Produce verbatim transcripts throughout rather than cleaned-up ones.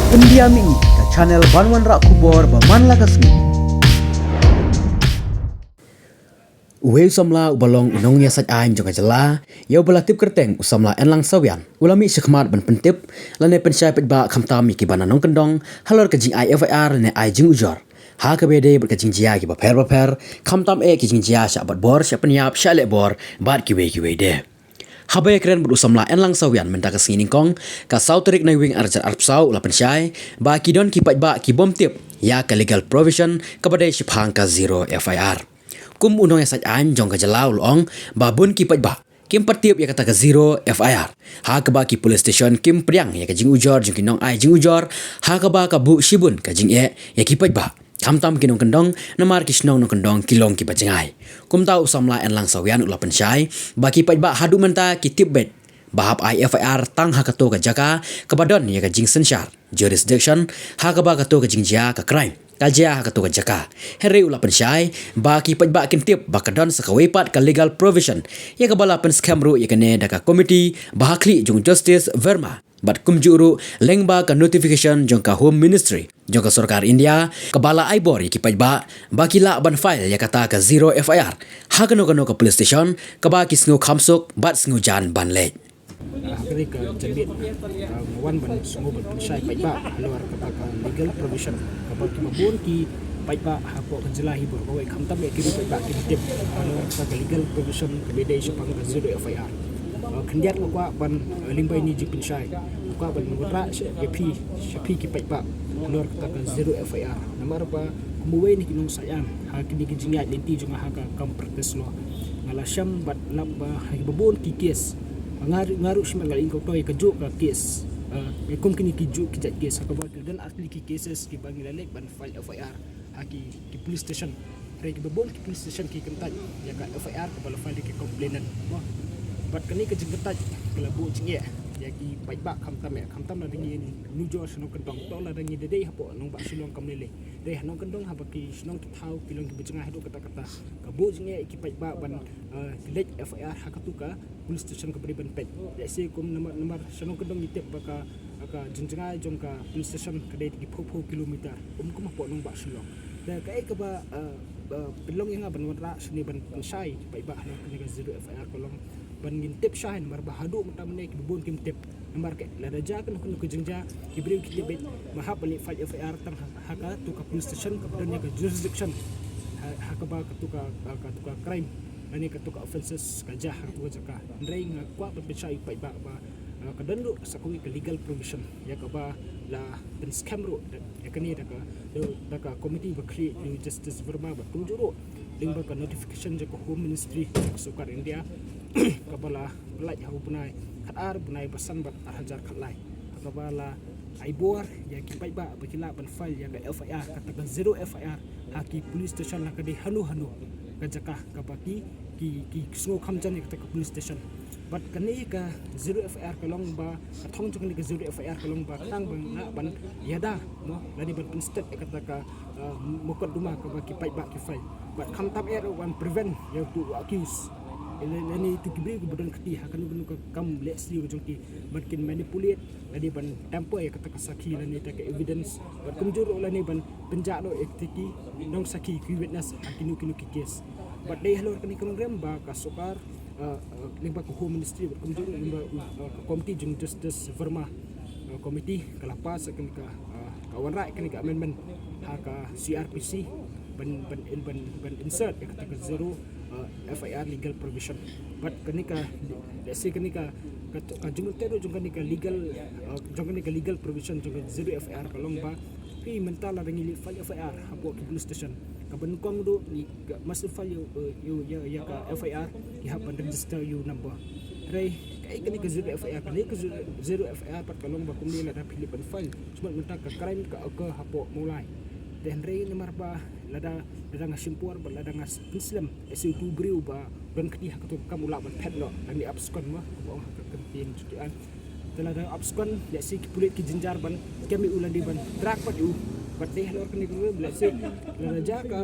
India Mini, ka channel ban wanrah khubor ba man la ka sngi. Uwei u samla uba long u nongïasaid aiñ jong ka jylla, ïa uba la tip kyrteng u samla Enlang Sawian, u la mih shakhmat ban pyntip lane pynshai paidbah khamtam ïa kiba na nongkyndong halor ka jingai F I R lane ai jingujor ha kaba ïadei bad ka jingjia kiba pher bapher, khamtam eh ki jingjia shah bat bor, shah pynïap, shah leh bor bad kiwei kiwei de. Haba ïakren bad u samla Enlang Sawian mynta ka sngi nyngkong, ka saw tarik Naiwieng ar hajar arphew saw, u la pynshai ba ki don ki paidbah ki bym tip ïa ka legal provision kaba dei shaphang ka zero F I R. Kum u nongïasaid aiñ jong ka jylla u la ong ba bun ki paidbah kim pat tip ïa kata ka zero F I R, ha kaba ki police station kim pdiang ïa ka jingujor jong ki nongai jingujor, ha kaba ka buh shibun ka jingeh ïa ki paidbah, khamtam ki nongkyndong, namar ki shnong nongkyndong ki long kiba jngai. Kumta u samla Enlang Sawian u la pynshai ba ki paidbah haduh mynta ki tip beit ba hap ai F I R tang ha kato ka jaka kaba don ïa ka jingsynshar, jurisdiction, ha kaba kato ka jingjia, ka crime, ka jia ha kato ka jaka. Hynrei u la pynshai ba ki paidbah kin tip ba ka don sa kawei pat ka legal provision, ïa kaba la pynskhem ruh ïa kane da ka komiti ba ha khlieh jong Justice Verma bad kumjuh ruh lyngba ka notification jong ka Home Ministry jong ka sorkar India, kaba la ai bor ïa ki paidbah ba ki lah ban file ïa kata ka zero F I R ha kano kano ka police station kaba ki sngew kham suk bad sngew jan ban leit. Ah, ha kane ka janmiet, ah, nga wan ban sngew ban pynshai paidbah halor kata ka legal provision kaba kiba bun ki paidbah hapoh ka jylla hi baroh kawei, khamtam ïa ki ruh paidbah kim tip halor kata ka legal provision kaba dei shaphang ka zero F I R. Ah, khyndiat nga kwah ban, ah, lyngba ïa ine i jingpynshai nga kwah ban wanrah sha ïa phi, sha phi ki paidbah halor kata ka zero F I R. Namar ba kum uwei na ki nongsaid aiñ ha kine ki jingïaid lynti jong nga ha ka kam practice law, nga la shem bad lap ba ha kiba bun ki case. Nga ruh, nga ruh shem nga la ïeng kawei kajuh ka case. Ah, ïa kum kine ki juh ki jait case ha kaba ki don ar tylli ki cases kiba ngi la leit ban file F I R ha ki, ki police station. Hynrei kiba bun ki police station ki kyntait ïa ka F I R kaba la file da ki complainant. Mo. Bad kane ka jingkyntait ka la buh jingeh ïa ki paidbah khamtam eh, khamtam lada ngi nujor sha nongkyndong, to lada ngi da dei hapoh nongbah Shillong kam lei lei. Dei ha nongkyndong haba ki shnong ki thaw ki long kiba jngai haduh katta katta, ka buh jingeh ïa ki paidbah ban, eh, leit F I R ha katu ka police station kaba dei ban peit. Lehse kum namar, namar sha nongkyndong ngi tip ba ka, ka jingjngai jong ka police station ka dei ki phew phew kilometer, ym kum hapoh nongbah Shillong. Te kaei kaba, eh, eh, pynlong ïa nga ban wanrah shane ban pynshai paidbah halor kane ka zero F I R ka long ban ngin tip shai namar ba haduh mynta mynne kiba bun kim tip. Namar ka lada jia kano kano ka jingjia ki briew ki tip beit ba hap ban leit file F I R tang ha, ha katu ka police station kaba don ïa ka jurisdiction ha, ha kaba katu ka, ka, katu ka crime lane katu ka offences ka jia ha katu ka jaka. Hynrei nga kwah ban pynshai ïa u paidbah ba, eh, ka don ruh sa kawei ka legal provision ïa kaba la pynskhem ruh da, ïa kane da ka, da ka komiti ba khlieh da u Justice Verma bad kumjuh ruh lyngba ka notification jong ka Home Ministry jong ka sorkar India kaba la pynlait ha u bnai khatar, bnai ba san bad ar hajar khatlai, ha kaba la ai bor ïa ki paidbah ba ki lah ban file ïa ka F I R, kata ka zero F I R ha ki police station, la ka dei hano hano ka jaka kaba ki, ki, ki sngew kham jan ïa kata ka police station. Bad kane ka zero F I R ka long ba, ka thong jong kane ka zero F I R ka long ba tang ba nga ban ïada, mo, lane ban pynstet ïa kata ka, uh, mukotduma kaba ki paidbah ki file. Bad khamtam eh ruh ban prevent ïa utu u accused, lane utu ki briew kiba don kti ha kano kano ka kam leh sniew jong ki, ban kin manipulate lane ban tamper ïa kata ka sakhi lane kata ka evidence, bad kumjuh ruh lane ban pynjah noh ïa kita ki nongsakhi, ki witness ha kino kino ki case. Bad dei halor kane ka nongrim ba ka sorkar, uh, uh, lyngba ka Home Ministry bad kumjuh lyngba, uh, ka komiti jong Justice Verma, uh, committee ka la pass ïa kane ka, uh, ka wanrah ïa kane ka amendment ha ka C R P C ban, ban, ban, ban insert ïa kata ka zero, uh, F I R legal provision. Bad kane ka, lehse kane ka, ka, ka jingmynta ruh jong kane ka legal, uh, jong kane ka legal provision jong ka zero F I R ka long ba phi mynta lada ngi leit file F I R hapoh ki police station, kaba nyngkong ruh ngi, ka, masa file ïa u, ïa u, ïa u, ïa ka F I R, ki hap ban register ïa u number. Hynrei kaei kane ka zero F I R, kane ka zero, zero F I R pat ka long ba kumne lada phi leit ban file, shu mut mynta ka crime ka occur hapoh Mawlai. Te hynrei namar ba lada, lada nga shim por bad lada nga pynslem, lehse utu u briew ba don kti ha kato ka kam u lah ban phet noh lane abscond, mo, kumba ong ha ka kyntien jong ki aiñ. Te lada abscond, lehse ki pulit ki jynjar ban kem ïa u lane ban track pat ïa u. Bad dei halor kane ka ruh, lehse lada jia ka,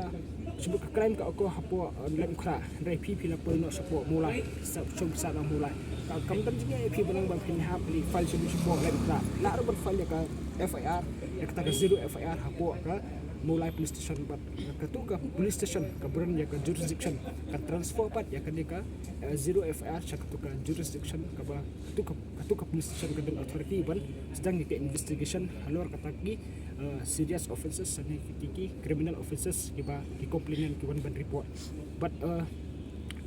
shu mut ka crime ka occur hapoh, uh, Laitumkhrah, hynrei phi, phi la poi noh shapoh Mawlai, sa, shu sah noh Mawlai. Ka, kam don jingeh ïa phi ban nang ban phin hap leit file sha, shapoh Laitumkhrah. Lah ruh ban file ïa ka F I R, ïa kata ka zero F I R hapoh ka Mawlai Police Station, bad katu ka police station kaba don ïa ka jurisdiction kan transfer pat ïa kane ka, eh, zero F I R sha katu ka jurisdiction kaba katu ka, katu ka police station ka don authority ban sdang ïa ka investigation halor kata ki, eh, serious offences ne ki, ki, ki criminal offences kiba ki complainant ki wan ban report. Bad, eh,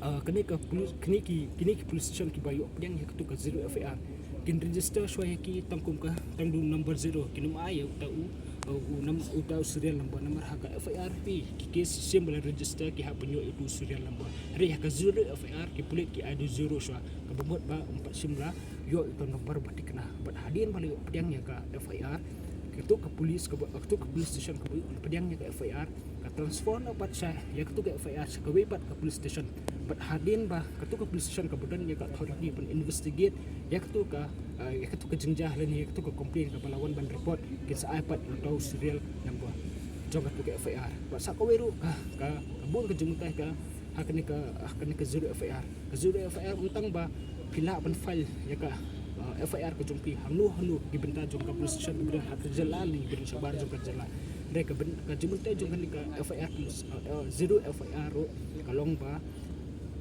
eh, kane ka police, kine ki, kine ki police station kiba ïoh pdiang ïa katu ka zero F I R kin register shuwa ïa ki tang kum ka, tang du number zero, kin ym ai ïa uta u, u, u nam, uta u serial number, namar ha ka F I R phi, ki case shim ba la register ki hap ban ïoh ïa utu u serial number. Hynrei ha ka zero F I R ki pulit ki ai du zero shuwa, kaba mut ba ym pat shym la ïoh ïa uta u number ba thikna. Bad hadien ba la ïoh pdiang ïa ka F I R, katu ka police kaba, katu ka police station kaba ïoh pdiang ïa ka F I R ka transfer noh pat sha ïa katu ka F I R sha kawei pat ka police station. Bad hadien ba katu ka police station kaba don ïa ka authority ban investigate ïa katu ka, eh, ïa katu ka jingjia lane ïa katu ka complaint kaba la wan ban report, kin sa ai pat ïa uta u serial number jong katu ka F I R. Bad sa kawei ruh ka, ka, ka bun ka jingmyntoi ka ha kane ka, ha kane ka zero F I R. Ka zero F I R ym tang ba phi lah ban file ïa ka, eh, F I R ka jong phi hangno hangno ki bynta jong ka police station kiba don ha ka jylla ne kiba don shabar jong ka jylla. Hynrei ka byn-, ka jingmyntoi jong kane ka F I R police, eh, eh, zero F I R ruh ka long ba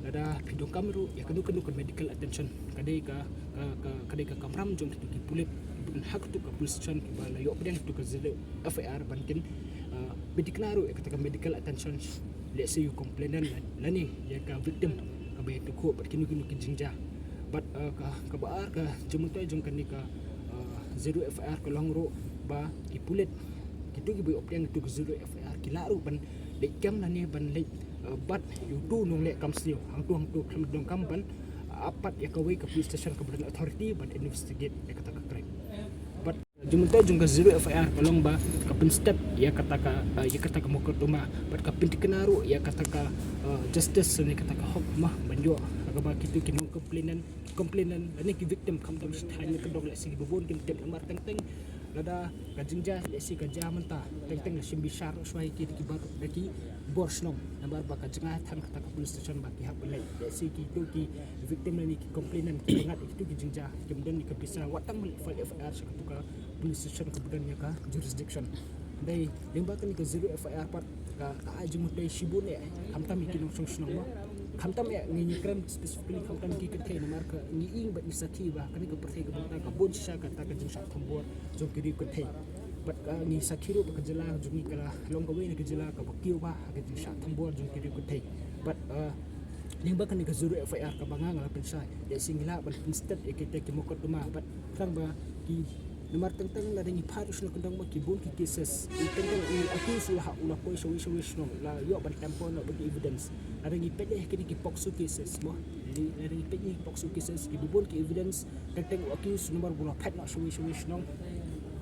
lada phi donkam ruh ïa kano kano ka medical attention, ka dei ka, ka, ka, ka dei ka kamram jong kito ki pulit kiba don ha katu ka police station kiba la ïoh pdiang katu ka zero F I R ban kin, eh, pynthikna ruh ïa kata ka medical attention, let's say, u complainant la-, lane ïa ka victim kaba ïathuh bad kino kino ki jingjia. Bad, eh, ka, kaba ar ka jingmyntoi jong kane ka, eh, zero F I R ka long ruh ba ki pulit, kito kiba ïoh pdiang katu ka zero F I R ki lah ruh ban leit kem lane ban leit, eh, bat ïa utu u nongleh kam sniew hangtu hangtu khlem donkam ban, eh, ap pat ïa kawei ka police station kaba don authority ban investigate ïa kata ka crime. Bad jingmyntoi jong ka zero F I R ka long ba ka pynstep ïa kata ka, eh, ïa kata ka mukotduma bad ka pynthikna ruh ïa kata ka, eh, justice ne kata ka hok mo ban ïoh ha kaba kito ki nongcomplainant, complainant lane ki victim khamtam shi thaiñ ne kyndong, lehse kiba bun kim tip namar teng teng lada ka jingjia lehse ka jia mynta, teng teng la shim bishar shuwa ïa ki da ki bar, da ki bor shnong, namar ba ka jngai than kata ka police station ba ki hap ban leit. Lehse kito ki victim lane ki complainant ki ngat ïa kito ki jingjia, kim don ïa ka pisa wat tang ban file F I R sha katu ka police station kaba don ïa ka jurisdiction. Hynrei lyngba kane ka zero F I R pat ka, ka ai jingmyntoi shibun eh, khamtam ïa ki nongshong shnong mo. Khamtam eh, ngi, ngi kren specifically khamtam ki kynthei namar ka ngi ïeng bad ngi sakhi ba kane ka pyrthei ka bynta ka bun shisha kata ka jingshah thombor jong ki riew kynthei. Bad, eh, ngi sakhi ruh ba ka jylla jong ngi ka la long kawei na ka jylla kaba kiew bha ha ka jingshah thombor jong ki riew kynthei. Bad, eh, lyngba kane ka zero F I R kaba nga nga la pynshai, lehse ngi lah ban pynstep ïa kita ki mukotduma bad khnang ba ki, namar teng teng lada ngi phai ruh shnong kyndong mo ki bun ki cases, teng teng u accused u la hap, u la poi shawei shawei shnong, la ïoh ban tamper noh bad ki evidence. Lada ngi peit ïa kine ki POCSO cases mo, lada ngi peit ïa ki POCSO cases kiba bun ki evidence, teng teng u accused namar ba u la phet noh shawei shawei shnong,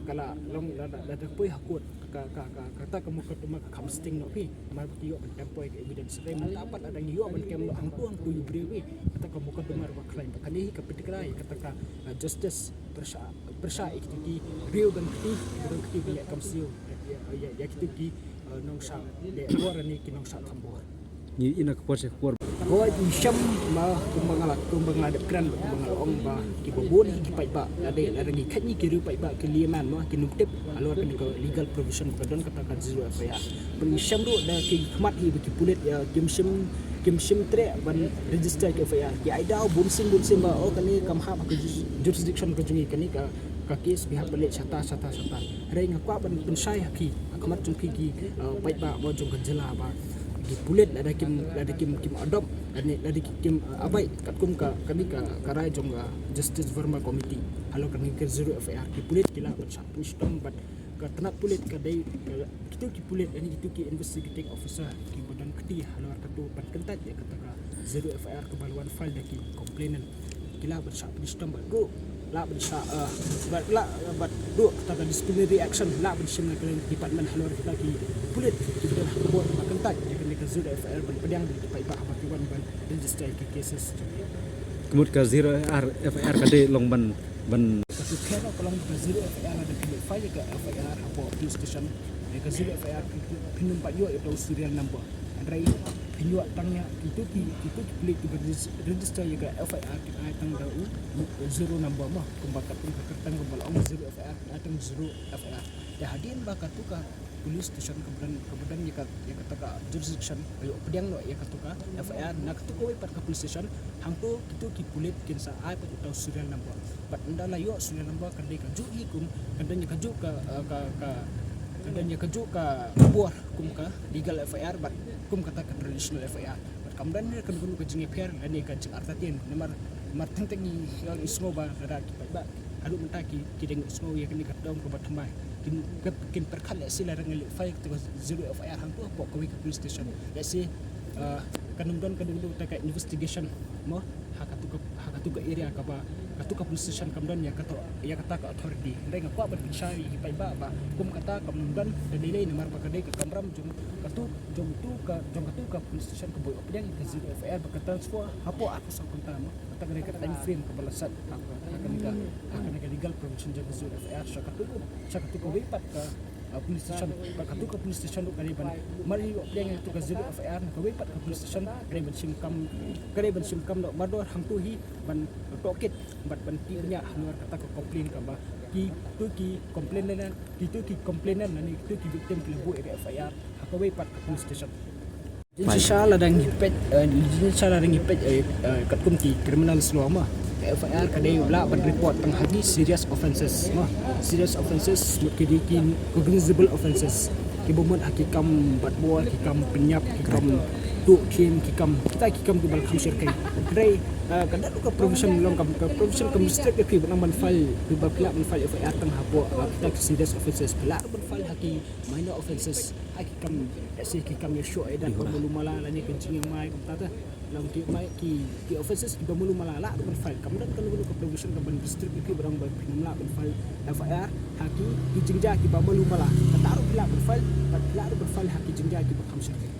ka la long, lada, lada poi ha court ka, ka, ka, kata ka mukotduma ka kham sting noh phi. Namar ba ki ïoh ban tamper ïa ka evidence. Hynrei mynta pat lada ngi ïoh ban kem noh hangtu hangtu ïa u briew eh, kata ka mukotduma ruh ka khlaiñ. Bad kane hi ka pyntikna ïa kata ka, eh, justice pyrshah, pyrshah ïa kito ki riew don kti, don kti ba leh kam sniew ïa, ïa, ïa kito ki, eh, nongshah leh bor ne ki nongshah thombor. Ngi ïa na ka por sha ka por. Hooid, ngi shem ma kumba nga la, kumba nga la dep kren, kumba nga la ong ba kiba bun hi ki paidbah, lada, lada ngi kheit ngi ki riew paidbah ki layman mo, kim tip halor kane ka legal provision ba ka don kata ka zero F I R. Bad ngi shem ruh da ki khmat hi ba ki pulit ïa kim shym, kim shym treh ban register ka F I R. Ki ai daw bun sien bun sien ba, oh, kane kam hap ha ka juris-, jurisdiction ka jong ngi, kane ka, ka case phi hap ban leit shata shata shata. Hynrei nga kwah ban pynshai ha phi, ha khmat jong phi ki, eh, paidbah mo jong ka jylla ba ki pulit lada kim, lada kim, kim adopt, lane lada ki, kim, eh, abide katkum ka, kane ka, ka rai jong ka Justice Verma Committee halor kane ka zero F I R, ki pulit ki lah ban shah pynchitom bad ka tnat pulit ka dei, ka, kito ki pulit lane kito ki investigating officer kiba don kti halor katu ban kyntait ïa kata ka zero F I R kaba la wan file da ki complainant. Ki lah ban shah pynchitom bad ruh lah ban shah, eh, bad lah, bad ruh kata ka disciplinary action lah ban shim na ka liang department halor kita ki pulit kiba don ha ka bor ba kyntait ïa kane ka zero F I R ban pdiang da ki paidbah haba ki wan ban register ïa ki cases. Ka mut ka zero F I R, F I R ka dei long ban, ban. Katu ka long ka zero F I R, lada phi file ïa ka F I R hapoh police station, ïa ka zero F I R phin, phin ym pat ïoh ïa uta u serial number. Hynrei phin ïoh tang ïa kito ki, kito ki pulit kiba regis-, register ïa ka F I R, ki ai tang da u, u zero number mo, kumba katkum ka kyrteng kumba la ong zero F I R, ki ai tang zero F I R. Te hadien ba katu ka police station kaba don, kaba don ïa ka, ïa kata ka jurisdiction ba ïoh pdiang noh ïa katu ka F I R na katu kawei pat ka police station, hangto kitu ki pulit kin sa ai pat uta u serial number. Bad ynda la ïoh serial number ka dei kajuh hi kum, ka don ïa kajuh ka, eh, ka, ka, ka don ïa kajuh ka bor kum ka legal F I R bad kum kata ka traditional F I R. Bad kam don ne kano kano ka jingïapher lane ka jingartatien namar, namar teng teng ngi, ngi sngew ba lada ki paidbah haduh mynta ki, ki dang sngew ïa kane ka dong kaba thymmai. Kin, kin pyrkhat lehse lada ngi leit file kata ka zero F I R hangto hapoh kawei ka police station, lehse, eh, kan ym don kano kano kata ka investigation mo ha katu ka, ha katu ka area kaba katu ka police station kam don ïa kata, ïa kata ka authority. Hynrei nga kwah ban pynshai ïa ki paidbah ba kum kata kam don da lei lei namar ba ka dei ka kamram jong katu, jong katu ka, jong katu ka police station kaba ïoh pdiang ïa ka zero F I R ba ka transfer hapoh arphew saw kynta mo. Kata ka dei ka time frame kaba la set ha ka, ha kane ka, ha kane ka legal provision jong ka zero F I R sha katu, sha katu kawei pat ka, uh, police station. Bad katu ka police station ruh ka dei ban, mar ïoh pdiang ïa katu ka zero F I R na kawei pat ka police station ka dei ban shim kam, ka dei ban shim kam noh mardor hangto hi ban tohkit bad ban tip bniah halor kata ka complaint kaba kitu ki complainant, kitu ki complainant lane kitu ki victim ki la buh ïa ka F I R ha kawei pat ka police station. Jingshisha lada ngi peit, eh, jingshisha lada ngi peit, eh, eh, katkum ki criminal law ma, ka F I R ka dei lah ban report tang ha ki serious offences ma. Serious offences mut ki dei ki cognizable offences kiba mut ha ki kam bat bor, ki kam pynïap, ki kam tuh khim, ki kam, kita ki kam kiba la kham shyrkhei. Hynrei, eh, ka don ka provision long kam, ka provision kam restrict ïa phi ba nang ban file, phi ba phi lah ban file F I R tang hapoh, eh, kita ki serious offences, phi lah ban file ha ki minor offences, ha ki kam, lehse ki kam ïashoh ïadat ba malu mala lane ka jingïamai kumta te. Long ki mai ki, ki offences kiba malu mala lah ruh ban file. Kam don kano kano ka provision kaban restrict ïa phi ba dang ba phin ym lah ban file F I R ha ki, ki jingjia kiba malu mala. Kata ruh phi lah ban file, bad phi lah ruh ban file ha ki jingjia kiba kham shyrkhei.